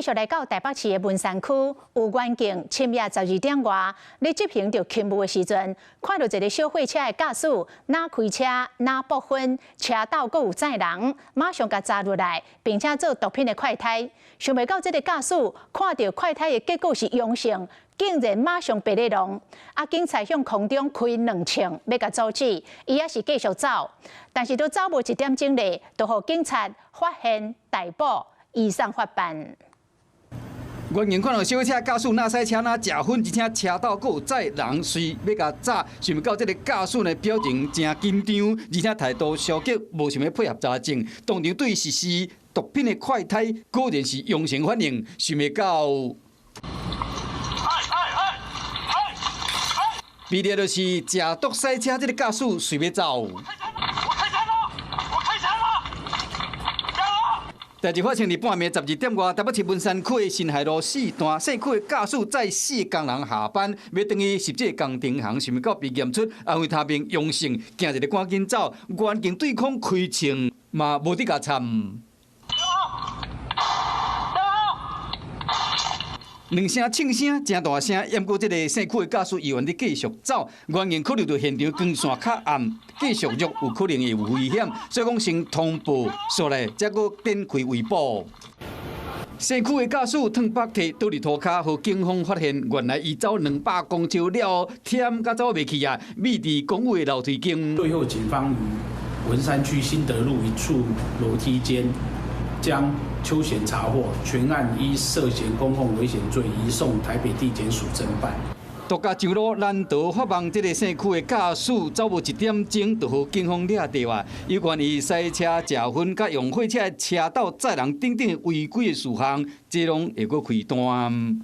繼續來到台北市的文山區，有員警深夜12點外，咧執行著勤務的時陣，看著一个小貨車的駕駛，若開車若爆薰，車斗閣有載人，馬上共查落來，並且做毒品的快篩。想袂到這个駕駛看著快篩的結果是陽性，竟然馬上白咧浪。啊，警察向空中開兩槍，欲共阻止，伊猶是繼續走，但是都走無一點鐘咧，就予警察發現逮捕，移送法辦。員警看著小車駕駛若駛車若食薰，而且車斗閣有載人，隨欲共查，想袂到這个駕駛呢表情誠緊張，而且態度消極，無想欲配合查證，當場對實施毒品的快篩，果然是陽性反應，想袂到。比例就是食毒駛車這个駕駛隨欲走。我開槍了！代誌發生佇半暝12點外，台北市文山區的新海路四段，姓區的駕駛載四工人下班，欲轉去實際工程行，想袂到被驗出安非他命陽性，驚一个趕緊走，員警對空開槍嘛無得共摻。兩聲槍聲誠大聲，毋過這个姓區的駕駛猶原佇繼續走，員警考慮著現場光線較暗，繼續入有可能會有危險，所以講先通報，煞來才閣展開圍捕。姓區的駕駛褪腹提倒佇塗跤，予警方發現，原來伊走200公尺了後，忝甲走袂去啊，覕佇公寓的樓梯間。最後，警方於文山區新德路一處樓梯間將邱顯查獲，全案依涉嫌公共危險罪移送台北地檢署偵辦。獨家上路難逃法網，這个姓區的駕駛走無一點鐘，就予警方掠著啊！有關伊駛車食薰、佮用貨車的車斗載人等等違規的事項，這攏會閣開單。